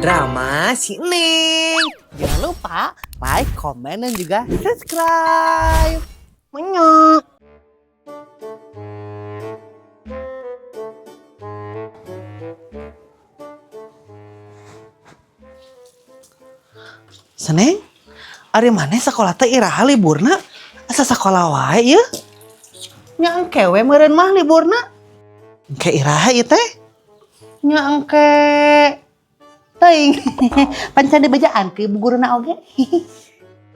Drama si Neng. Jangan lupa like, komen, dan juga subscribe. Menyok. Seneng, ari maneh sekolah teh iraha liburna? Asa sekolah wae ieu? Nya engke we meureun mah liburna. Engke iraha ieu teh? Nya engke teuing. Pan can dibejaan ke ibu guruna oge.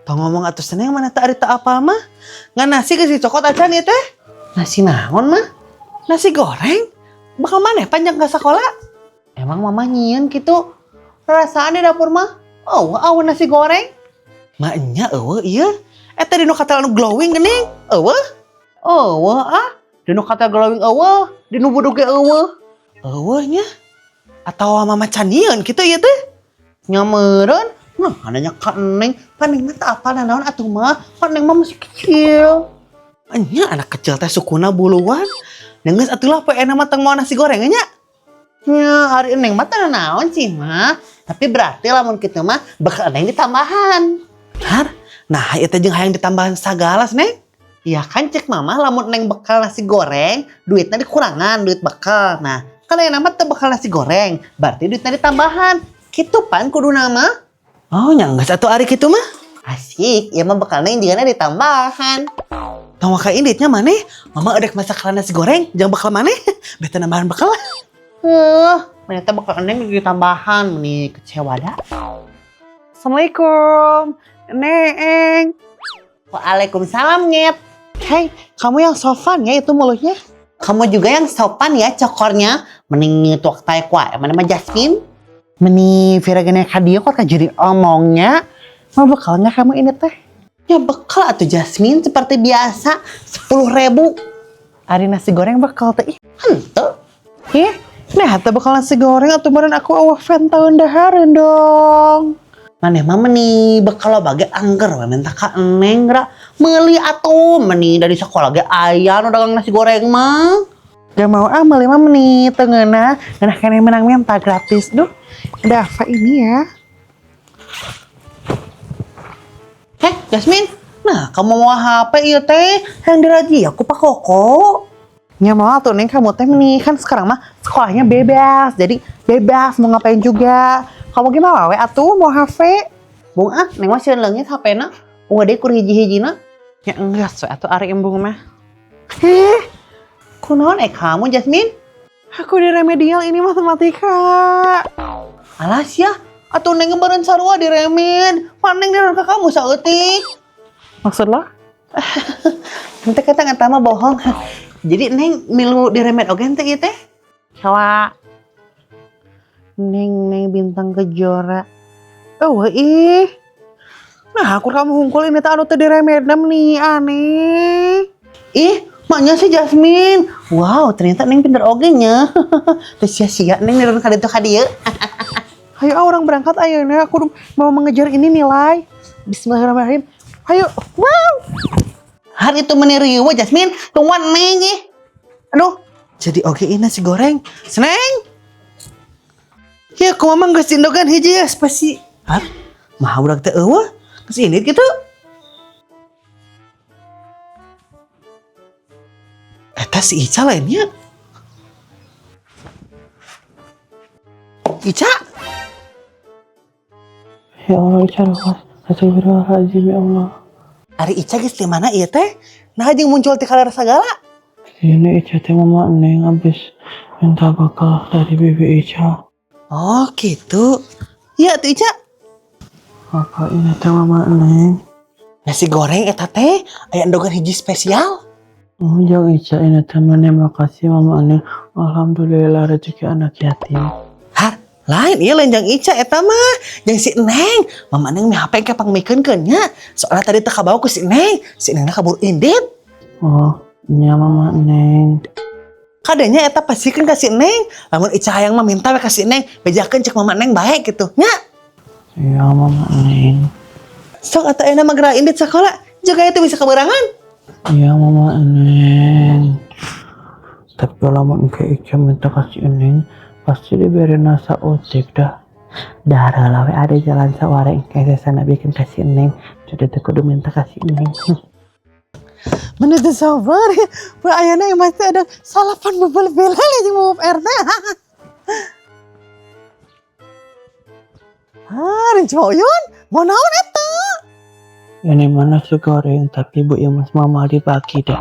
Tong ngomong atuh Seneng, mana teh ari teu apal mah. Ngan nasi geus dicokot acan ieu teh? Nasi naon mah? Nasi goreng? Bakal maneh panjang ka sekolah? Emang mama nyieun kitu? Rasaan di dapur mah? Oh, awan nasi goreng. Maknya eueuh ieu. Eta di nu katel anu glowing geuning. Eueuh. Eueuh ah. Di nu katel glowing eueuh, di nu buduk ge eueuh. Eueuh nya. Atawa mama can nyieun kitu ieu teh? Nya meureun. Nah, nanya ka Neng, pan Neng mah teu apal nanaon atuh mah. Pan Neng mah masih kecil. Nya anak kecil teh sukuna buluan. Geus atuh lah poe mah tong mawa nasi goreng nya. Nya ari Neng mah teu nanaon sih mah. Tapi berarti lamun kitu mah bekal Neng ditambahan. Har, nah ieu teh jeung hayang ditambahan sagala, Neng. Ya kan cek mama lamun Neng bekal nasi goreng, duitnya dikurangan, duit bekal. Nah, kan yang nama teu bekal nasi goreng, berarti duitnya ditambahan. Kitu pan kudu nama. Oh, nya geus atuh ari kitu mah. Asik, ieu mah bekal Neng jigana ditambahan. Tong waka inditnya maneh, mama edek masak nasi goreng, jangan bekal maneh, beta nambahan bekal. Ternyata bekal Neng ditambahan, meni kecewa dah. Assalamualaikum, Neng. Waalaikumsalam, Nyet. Hei, kamu yang sopan ya itu mulutnya. Kamu juga yang sopan ya cokornya. Mending tuak taek wae, mana mah Jasmine. Meni Vira gene ka dieu kok jadi omongnya. Mau bekal nggak kamu ini teh? Ya bekal atuh Jasmine seperti biasa 10.000. Ari nasi goreng bekal teh. Ih, henteu. Ih, nah teh bekal nasi goreng atuh meureun aku eueuh tahun dahareun dong. Maneh mah meni bekal loba ge angger we minta ka Neng geura. Meuli atuh meni dari sekolah ge aya nu dagang nasi goreng mah. Gak mau ah meuli mah meni teu ngeunah, ngeunah keneh menang minta gratis. Duh, ada apa ini ya? Heh, Jasmine. Nah, kamu mau HP ieu teh yang dirajia ku Pak Koko. Nya mau atuh Neng, kamu teh meni kan sekarang mah sekolahnya bebas. Jadi bebas mau ngapain juga. Kamu gimana we atuh mau HP? Bung ah, Neng mah sieun leungit HP-na. Unggah deui kur hiji-hijina. Ya enggak so atuh ari embung mah. Heh. Kunaon kamu Jasmine? Aku di remedial ini matematika. Alas ya, atuh Neng beureun sarua di remed. Pan Neng di ka kamu saeutik. Maksud lo? Henteu kata eta mah bohong. Jadi Neng milu di remed oge henteu ieu teh? Coba. Neng Neng Bintang Kejora. Oh ih. Nah, aku kamu hungkul ini teh anu teu diremedna nih aneh. Ih, maknya si Jasmine. Wow, ternyata Neng pinter oge nya. Teu sia-sia Neng nirun ka ditu ka dieu. Ayo ah, orang berangkat ayo nih aku mau mengejar ini nilai. Bismillahirrahmanirrahim. Ayo. Wow. Hari itu meni riweuh Jasmine, tungguan Neng ih. Aduh, jadi oge ini nasi goreng. Seneng. Ya, ku mama geus indogan hiji ya spesi. Hah? Mah budak teh eueuh. Geus indit kitu. Eta si Ica lainnya. Ica? Ya Allah, Ica lepas. Astagfirullahaladzim, ya Allah. Ari Ica geus di mana ieu teh? Nah jeung muncul ti kaler sagala. Ini Ica teh mama Neng habis minta bekal dari bibi Ica. Oh gitu. Iya tuh Ica. Apa ini teh mama Neng? Nasi goreng eta teh aya endogan hiji spesial. Oh jang Ica ini teh mana makasih mama Neng. Alhamdulillah rezeki anak yatim. Har, lain ieu lain jang Ica eta mah. Jang si Neng. Mama Neng mi HP ke pangmikeun nya. Soalnya tadi teh kabawa ku si Neng. Si Neng kabur indit. Oh, nya mama Neng. Kadenya eta pasikeun ka si Neng. Lamun Ica hayang mah minta we ka si Neng, bejakeun cek mama Neng bae gitu. Nya. Iya mama Neng. Sok atuh ayeuna mah geura indit sakola. Jaga itu bisa keberangan. Iya mama Neng. Tapi lamun ke Ica minta kasih Neng, pasti diberi nasa ojek dah. Darah lah we ada jalan saware engke sana bikin kasih Neng. Sudah teu kudu minta kasih Neng. Mana teu sabar ya. Poe ayeuna Imas teh ada salapan bebel bilal jeung Bubup RT. Ah, Rinci Uyun, mau naon eta? Ini mana nasi goreng, tapi Bu Imas mau dibagi deh.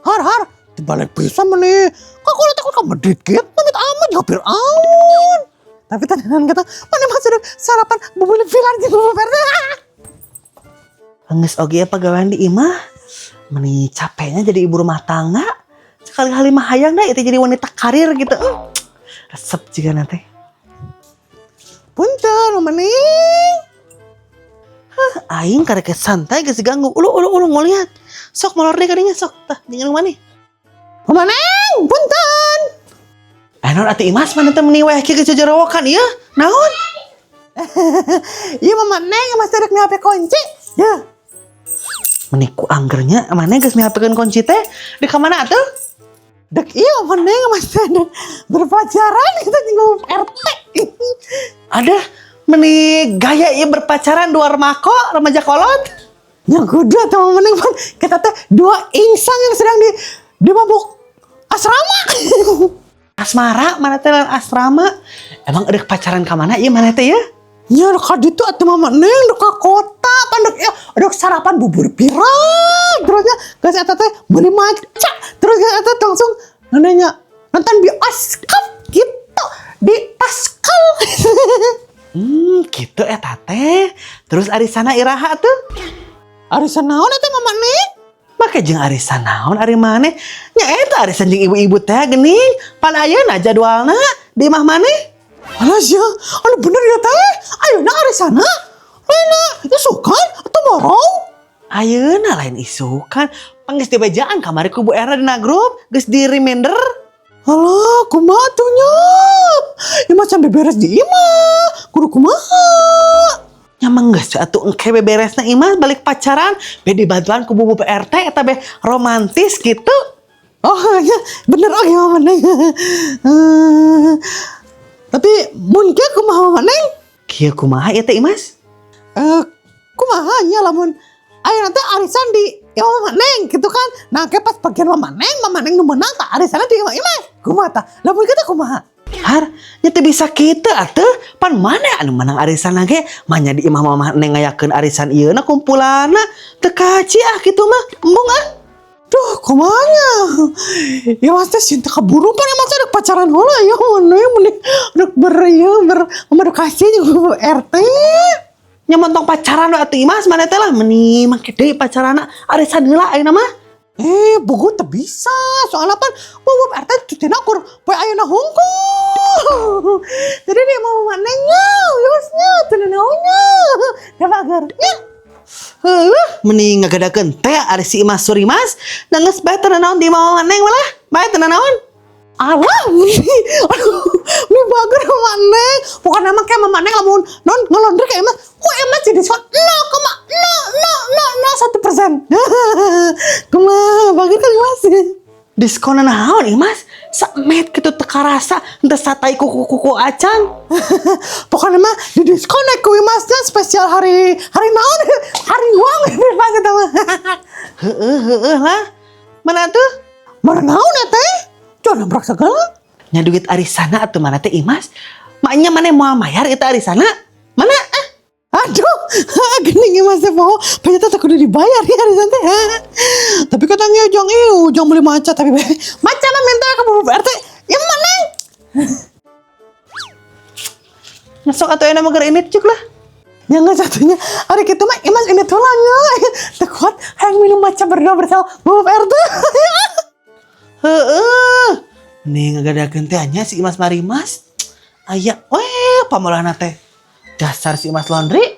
Har har, dibalik bisa meni. Kok kalau takut kamu medit gitu, amit amat juga Fir'aun. Tapi tadi kata, mana masih ada sarapan bubur pilar di Bubup RT. Geus oge ya pagawean di imah. Meni capeknya jadi ibu rumah tangga. Sekali-kali mah hayang dah itu jadi wanita karir gitu. Resep juga nanti. Punten, Mama Ning. Hah, aing karek santai geus diganggu. Ulu ulu ulu ngolihat. Sok molor deh kadinya sok. Tah, jeung mana? Mama Neng, punten. Eh, naon atuh Imas mana teh meni weh kieu geus jajarawakan ieu? Naon? Iya Mama Neng, masih rek mihape kunci. Ya. Meni ku anggernya mana geus mihapekeun kunci teh? Di ka mana atuh? Dek iya Mama Neng masih ada berpacaran kita jeung RT. Ada meni gaya ieu berpacaran dua remako remaja kolot. Yang kudu atau Mama Neng pan kita teh dua insang yang sedang di mabuk asrama. Asmara mana teh lain asrama. Emang ada pacaran ka mana ieu mana teh ya? Ya ka ditu atuh Mama Neng dek ka kota pan dek ya dek sarapan bubur pirang. Terusnya geus eta teh meuli maca. Terus geus eta langsung nanya nonton bioskop gitu di Taskal. Gitu eta teh. Terus arisana iraha tuh? Arisan naon eta Mama Neng? Make jeung arisan naon ari maneh? Nya eta arisan jeung ibu-ibu teh geuning. Pan ayeuna jadwalna di imah maneh? Alah sia, anu bener ya teh? Ayeuna arisana? Lain isukan atau morong? Ayeuna lain isukan. Pang geus dibejaan kamari ku Bu Erna dina grup, geus di reminder. Alah, kumaha atuh nya? Ya macam beberes di imah. Kudu kumaha? Nya mah geus atuh engke beberesna imah balik pacaran, be dibantuan ku Bubu RT eta be romantis gitu. Oh ya, bener oke Mama Neng. Eh, tapi mun kieu kumaha Mama Neng? Kieu kumaha ieu teh Imas? Eh, kumaha nya lamun ayeuna teh arisan di imah Mama Neng gitu kan. Nah, ke pas bagian Mama Neng, Mama Neng nu menang tah arisanna di imah Imas. Kumaha tah? Lamun kitu kumaha? Har, nya teu bisa kitu atuh. Pan mana anu menang arisan ge manya di imah Mama Neng ngayakeun arisan ieu na kumpulanna. Teu kaci ah kitu mah. Embung ah. Duh, kumaha? Ya mas teh cinta kaburu pan emang ada pacaran heula ya mana ya mun rek ber ieu ber mengedukasi jeung RT. Nya montong pacaran we atuh Imas mana teh lah meni make deui pacaranna arisan heula ayeuna mah. Eh, bogo teu bisa. Soalnya pan Bubu RT cutina kur poe ayeuna hungkul. Jadi dia mau manehnya, yosnya, teu naonnya. Da bager nya. Heuh, mending ngagadakeun teh ari si Imas Surimas, da geus bae teu naon di imah Neng malah. Bae teu naon. Alah, aduh, ini bager Mama Neng. Pokoknya mah kayak Mama Neng lamun non ngelondri kayak emang, kok emang jadi diskon 0,00001%. Kumaha, bager kan Mas? Diskon naon Imas? Samet kitu teu karasa, henteu satai kuku-kuku acan. Pokoknya mah di diskon ku Imasnya spesial hari hari naon? Hari uang bebas eta mah. Heeh heeh lah. Mana tuh? Mana naon ya teh? Jangan nabrak segala. Nya duit arisana atuh mana teh Imas? Maknya mana mau mayar itu arisana? Mana? Ah? Aduh, gini Imas teh poho. Ternyata teh kudu dibayar ya arisan teh. Tapi katanya jangan ieu, jangan beli maca tapi maca mah minta ke Bu RT. Ya mana? Nyesok atuh enak mah ini cuk lah. Yang satunya hari gitu mah Imas ini tulangnya. Teu kuat hayang minum maca berdua bersama Bu RT. Heeh. Nih ngagadakeun teh nya si Imas Marimas. Aya weh pamolahna teh. Dasar si Imas laundry.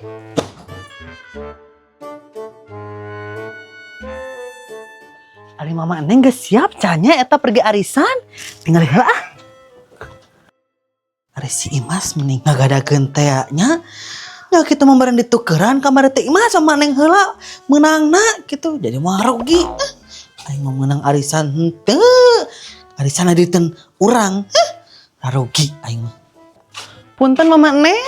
Ari Mama Neng geus siap canya eta pergi arisan. Tinggal heula ah. Ari si Imas mending ngagadakeun teh nya. Nya kitu mah bareng ditukeran kamari teh Imas sama Neng heula meunangna kitu jadi mah rugi. Ah, aing mah meunang arisan henteu. Arisan diteun urang. Heh, rugi aing mah. Punten Mama Neng.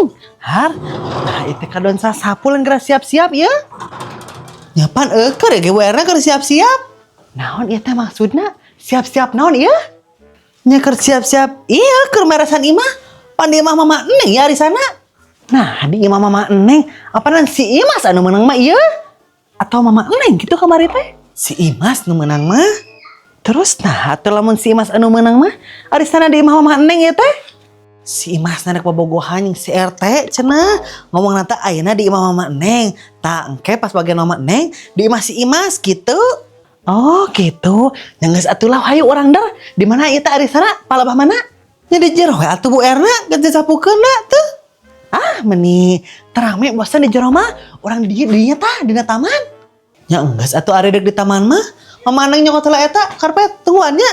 Neng. Har, nah itu kadon sasapu geura siap-siap ya. Nya pan eukeun ge Bu Erna keur siap-siap. Naon ieu teh maksudna? Siap-siap naon ieu? Nya keur siap-siap iya keur meresan imah. Pan di imah Mama Neng ya di sana. Nah, di imah Mama Neng, apa si Imas anu menang mah ieu? Atau Mama Neng gitu kamari teh? Si Imas nu menang mah. Terus nah, atuh lamun si Imas anu menang mah, arisana di imah Mama Neng ya teh? Si Imas narik bobogohan jeung si RT cenah ngomong nanti ayeuna di imah Mama Neng. Tah engke pas bagian Mama Neng di imah si Imas gitu. Oh gitu. Nya geus atuh lah, hayu urang der. Di mana ieu teh arisana? Palebah mana? Nya di jero we atuh, Bu Erna, geus disapukeun da tuh. Ah, meni terame bosan di jero mah. Urang di dieu dinya tah dina taman. Ya enggeus atuh, ari deuk di taman mah. Mama Neng nyokot heula eta karpet, tungguan nya.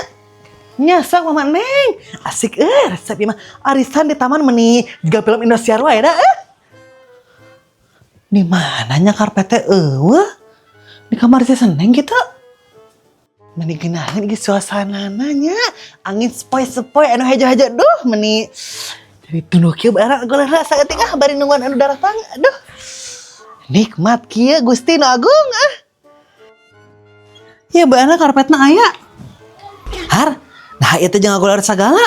Nya sok, Mama Neng. Asik resep ieu mah. Arisan di taman meni jiga film Indosiar wae da eh. Di mana nya karpetnya euweuh? Di kamar si Seneng gitu. Meni geunaheun ieu suasanana nya. Angin sepoi-sepoi anu hejo-hejo, duh, meni jadi tunduh kieu barang goleura saeutik ah, bari nungguan anu daratang. Aduh. Nikmat kieu, Gusti nu agung ah. Ya bana karpetna aya. Har, nah itu jangan goler segala.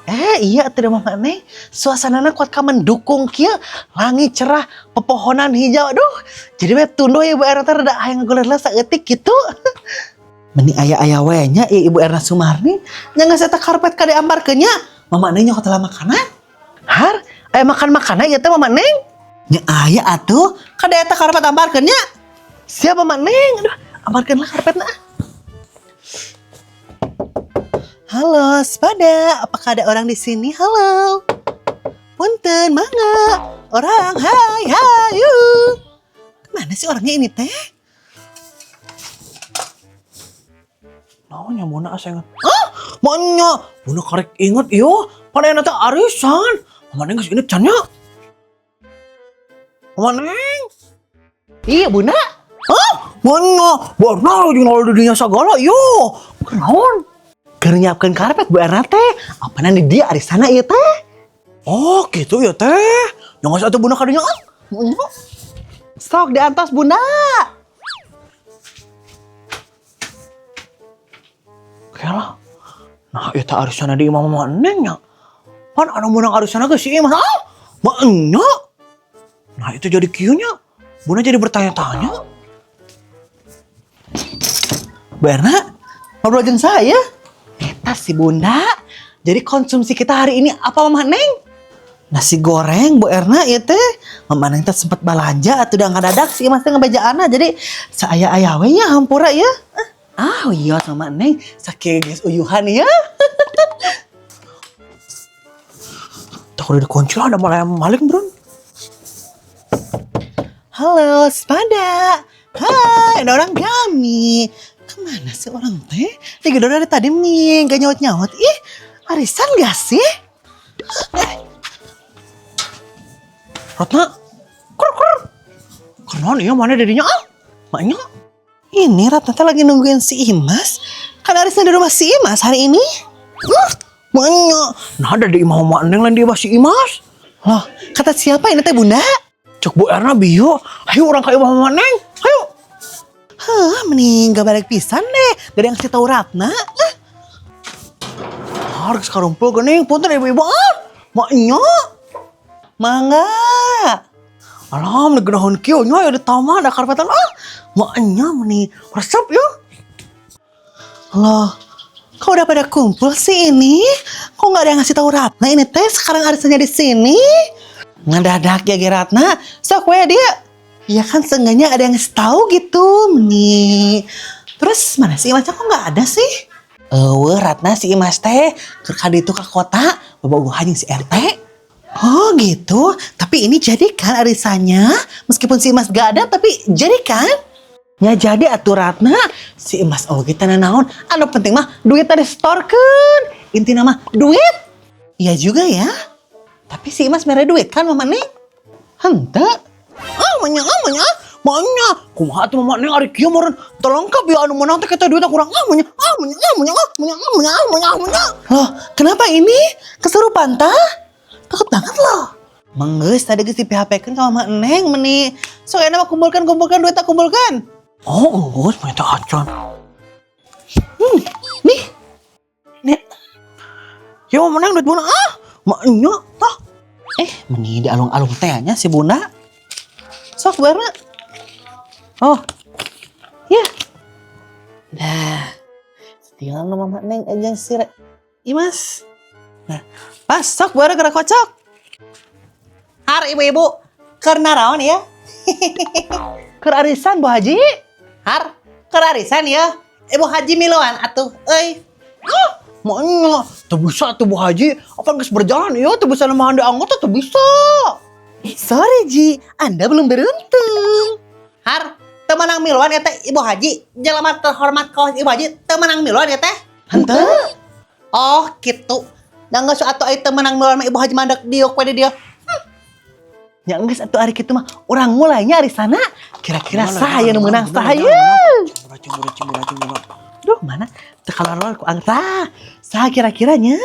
Eh iya atuh Mama Neng, suasanana kuat ka mendukung kieu, langit cerah, pepohonan hijau, aduh. Jadi we tunduh ya Bu Erna teh rada hayang ngagoler lah saeutik gitu. Meni aya-aya we nya ieu Ibu Erna Sumarni, nya geus eta karpet ka diambarkeun nya. Mama Neng nyokot heula makanan. Har, aya makan makanan ieu teh, Mama Neng? Nya aya atuh, kada eta karpet ambarkeun nya. Siap, Mama Neng, aduh, ambarkeun lah karpetna. Halo, sepada. Apakah ada orang di sini? Halo. Punten, mangga. Orang, hai, hayu. Kemana sih orangnya ini teh? Naon nya Bunda asa inget? Ah, manya. Bunda karek inget ieu. Pan ayeuna teh arisan. Mama Neng geus inget can nya? Mama Neng. Iya, Bunda. Hah? Manya. Warna jeung naon di dinya sagala ieu. Kunaon? Keur nyiapkeun karpet Bu Erna teh. Apaan di dia arisana ieu teh? Oh, gitu ya teh. Nya geus atuh Bunda kadinya ah. Sok diantos, Bunda. Oke lah. Nah, ieu teh arisana di imah Mama Neng nya. Pan anu meunang arisana ge si Imas. Ah, maknya. Nah, itu jadi kieu nya. Bunda jadi bertanya-tanya. Bu Erna, ngobrol jeung saya. Eta si Bunda. Jadi konsumsi kita hari ini apa, Mama Neng? Nasi goreng, Bu Erna ya teh. Mama Neng teh sempat balanja atuh udah ngadadak si Imas teh ngebajaana. Jadi saaya-aya we nya, hampura ya. Ah iya sama Neng sakieu geus uyuhan ya. Tak udah dikunci lah, ada malah yang maling, bro. Halo, sepada. Hai, ada orang kami. Kemana sih orang teh? Lagi dari tadi nih, gak nyaut-nyaut. Ih, arisan gak sih? Eh, Ratna, kur kur. Kenaon iya mana dedinya ah? Maknya. Ini Ratna teh lagi nungguin si Imas. Kan arisan di rumah si Imas hari ini. Huh? Maknya. Nah, ada di imah Mama Neng lain di imah si Imas. Loh, kata siapa ini teh, Bunda? Cek Bu Erna bio. Ayo urang ka imah Mama Neng. Ayo. Hah, mending gak balik pisan deh. Gak ada yang ngasih tahu Ratna. Ah, Harus karumpul geuning punten ibu-ibu ah. Maknya. Mangga. Alam, geunaheun kieu nya ya di taman ada karpetan ah. Maknya meni resep ya. Loh, kok udah pada kumpul sih ini? Kok nggak ada yang ngasih tahu Ratna ini teh sekarang arisannya di sini? Ngedadak ya ge Ratna. Sok we dia. Ya kan seenggaknya ada yang ngasih tahu gitu, meni. Terus mana si Imasnya, kok nggak ada sih? Euweuh Ratna, si Imas teh keur ka ditu ka kota, bobogohan jeung si RT. Oh gitu, tapi ini jadi kan arisannya? Meskipun si Imas gak ada, tapi jadi kan? Ya jadi atuh Ratna, si Imas oge teu naon, anu penting mah duit tadi setorkeun. Intina mah duit. Iya juga ya. Tapi si Imas mere duit kan Mama Neng? Henteu. Ah, manya, ah, manya, manya. Kumaha atuh Mama Neng ari kieu meureun telengkap ya anu meunang teh kita duitna kurang, ah manya, ah manya, ah manya, ah manya, ah manya, ah manya, ah manya. Loh, kenapa ini? Kesurupan tah? Takut banget loh. Menggeus tadi geus di PHP-keun ka Mama Neng meni. So enak mah kumpulkan kumpulkan duit tak kumpulkan. Oh, geus mah teh acan. Nih. Nih. Ya Mama Neng duit bunda ah. Maknya tah. Meni di alung-alung teh nya si Bunda. Sok barna. Oh. Ya. Nah. Setilang nu Mama Neng aja si Imas. Nah, pas sok bareng gerak kocok. Har ibu-ibu, keur naraon ya? Keur arisan Bu Haji. Har, keur arisan ya. Ibu Haji miluan atuh euy. Maknya teu bisa tuh Bu Haji. Apa geus berjalan ya teu bisa namahan di anggota teu bisa. Sorry Ji, Anda belum beruntung. Har, teu meunang miluan ya teh Ibu Haji. Jelema terhormat kawas Ibu Haji teu meunang miluan ya teh. Henteu. Oh, gitu. Da geus atuh ai teu meunang miluan mah Ibu Haji mandek diuk we di dieu. Ya geus atuh ari kitu mah urang mulainya ari sana. Kira-kira saha nu meunang saha ye? Cemburu cemburu cemburu. Duh, mana? Teu kaluar ku angsa. Saha kira-kiranya?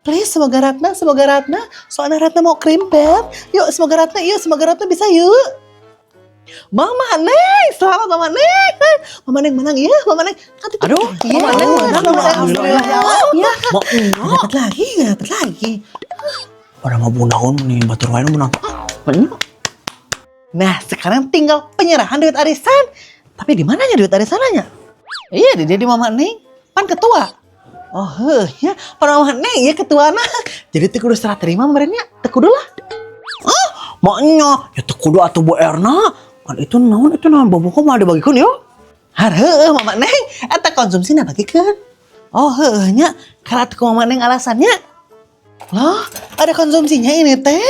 Please, semoga Ratna, semoga Ratna. Soalnya Ratna mau krimpet. Yuk, semoga Ratna, yuk, semoga Ratna bisa yuk. Mama Neng, selamat Mama Neng. Mama Neng menang ya, Mama Neng. Aduh, iya, Mama Neng menang. Mama Neng, alhamdulillah ya Allah. Ya, Maknya. dapat lagi, dapat lagi. Pada mah bunda nih batur wae nu menang. Ah, Nah, sekarang tinggal penyerahan duit arisan. Tapi di mananya duit arisannya? Iya, di dia di Mama Neng. Pan ketua. Oh, heuh, ya, pan Mama Neng ya ketua nah. Jadi teu kudu serah terima merenya, teu kudu lah. Maknya ya teu kudu atuh Bu Erna. Kan itu naon bobo mah dibagikeun yo. Har heueuh Mama Neng, eta konsumsina bagikeun. Oh, heueuh nya, karena atuh ku Mama Neng alasannya. Loh, ada konsumsinya ini teh.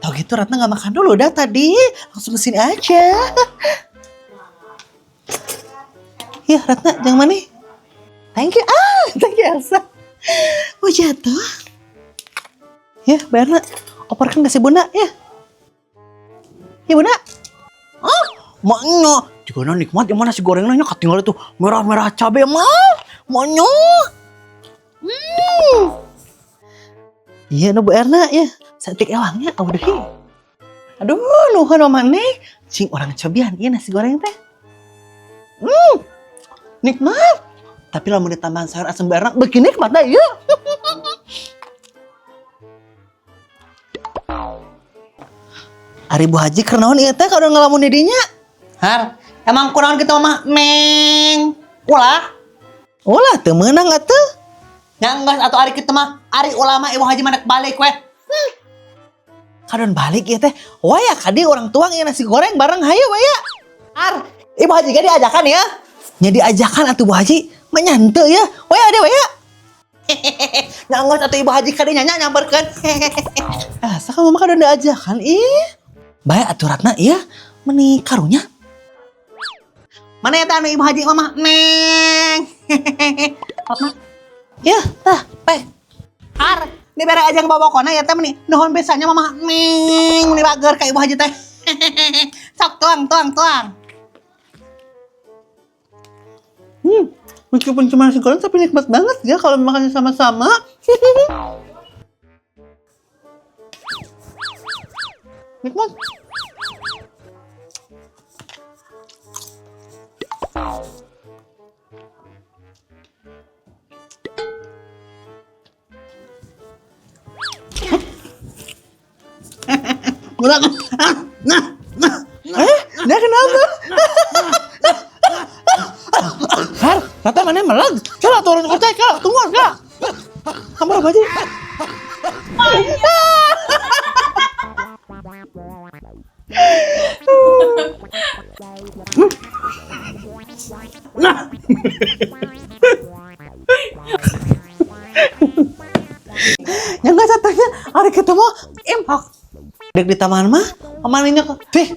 Tahu gitu Ratna nggak makan dulu dah tadi. Langsung kesini aja. Ya Ratna, jangan mana? Thank you. Ah, thank you Elsa. Mau jatuh. Ya, Berna. Operkan ke si Bunda ya. Ya Bunda. Ah, maknya juga nikmat yang mana nasi gorengnya katinggal itu merah-merah cabe mah. Maknya. Iya, nu Bu Erna ya. Satik ewangnya aduh. Aduh, nuhun Mama Neng. Cing orang cobian iya nasi goreng teh. Nikmat. Tapi lamun ditambahan sayur asem Bu Erna begini nikmat dah iya. Ari Bu Haji keur naon ieu teh kalau ngelamun di dinya? Har, emang kunaon kitu Mama Neng? Ulah. Ulah teu meunang atuh. Ya enggeus atuh ari kitu mah, ari ulama Ibu Haji mah balik we. Kadon balik ieu teh. Waya kadi orang tuang ieu nasi goreng bareng hayu waya. Ar, Ibu Haji ge diajakan ya. Nya diajakan atuh Bu Haji, mah nyante ya. Waya deh waya. Nya enggeus atuh Ibu Haji kadi nya nyamperkeun. Ah, sakamu mah kadon diajakan ih. Bae atuh Ratna ieu meni karunya. Mana eta anu Ibu Haji Mama Neng. Ratna. Ya, tah, pe. Har, dibere aja ke bawah ya teh meni. Nuhun pisannya Mama Neng, meni bager ka Ibu Haji teh. Sok tuang, tuang, tuang. Meskipun cuma nasi goreng tapi nikmat banget ya kalau makannya sama-sama. Nikmat. Kurang. Nah, nah. Dia kenapa? Har, kata mana melag? Kala turun kocek, kala tunggu, kala. Kamu apa aja? Nah. Yang nggak satunya hari ketemu impak. Dek di taman mah, pemaninnya kok. Deh.